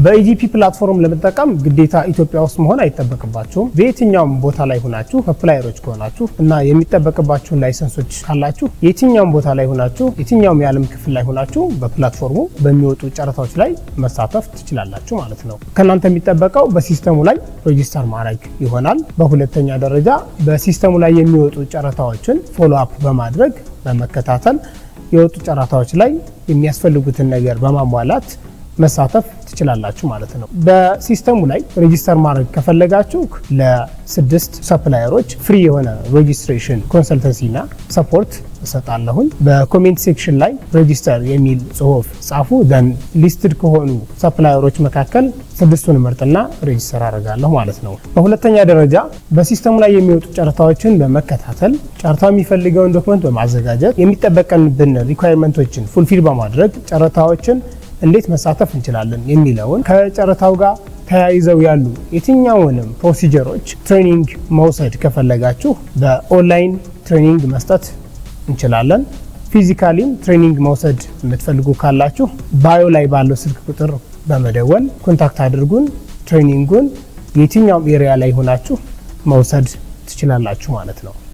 በ EGP platform ለመጠቀም ግዴታ ኢትዮጵያ ውስጥ መሆን አይጠበቅባችሁም። በየትኛውም ቦታ ላይ ሆናችሁ supplier ኦች ከሆናችሁ እና የሚጠበቅባችሁን license ኦች ካላችሁ የትኛውም ቦታ ላይ ሆናችሁ፣ የትኛውም የዓለም ክፍል ላይ ሆናችሁ በ platform ኡ በሚወጡ ጨረታዎች ላይ መሳተፍ ትችላላችሁ ማለት ነው። ከእናንተ የሚጠበቀው በ system ኡ ላይ register ማድረግ ይሆናል። በሁለተኛ ደረጃ በ system ኡ ላይ የሚወጡ ጨረታዎችን follow up በማድረግ፣ በመከታተል፣ የወጡ ጨረታዎች ላይ የሚያስፈልጉትን ነገር በማሟላት መሳተፍ ትችላላችሁ ማለት ነው። በ system ኡ ላይ register ማድረግ ከፈለጋችሁ ለስድስት supplier ኦች free የሆነ registration consultancy እና support እሰጣለሁኝ። በ comment section ላይ register የሚል ጽሁፍ ጻፉ። Then listed ከሆኑ supplier ኦች መካከል ስድስቱን መርጥና register አደርጋለሁ ማለት ነው። በሁለተኛ ደረጃ በ system ኡ ላይ የሚወጡ ጨረታዎችን በመከታተል፣ ጨረታው የሚፈልገውን document በማዘጋጀት፣ የሚጠበቅብን requirement ኦችን fulfill በማድረግ ጨረታዎችን እንዴት መሳተፍ እንችላለን የሚለውን፣ ከጨረታው ጋር ተያይዘው ያሉ የትኛውንም procedure ኦች training መውሰድ ከፈለጋችሁ በ online training መስጠት እንችላለን። Physically ም training መውሰድ የምትፈልጉ ካላችሁ bio ላይ ባለው ስልክ ቁጥር በመደወል contact አድርጉን። Training ኡን የትኛውም area ላይ ሆናችሁ መውሰድ ትችላላችሁ ማለት ነው።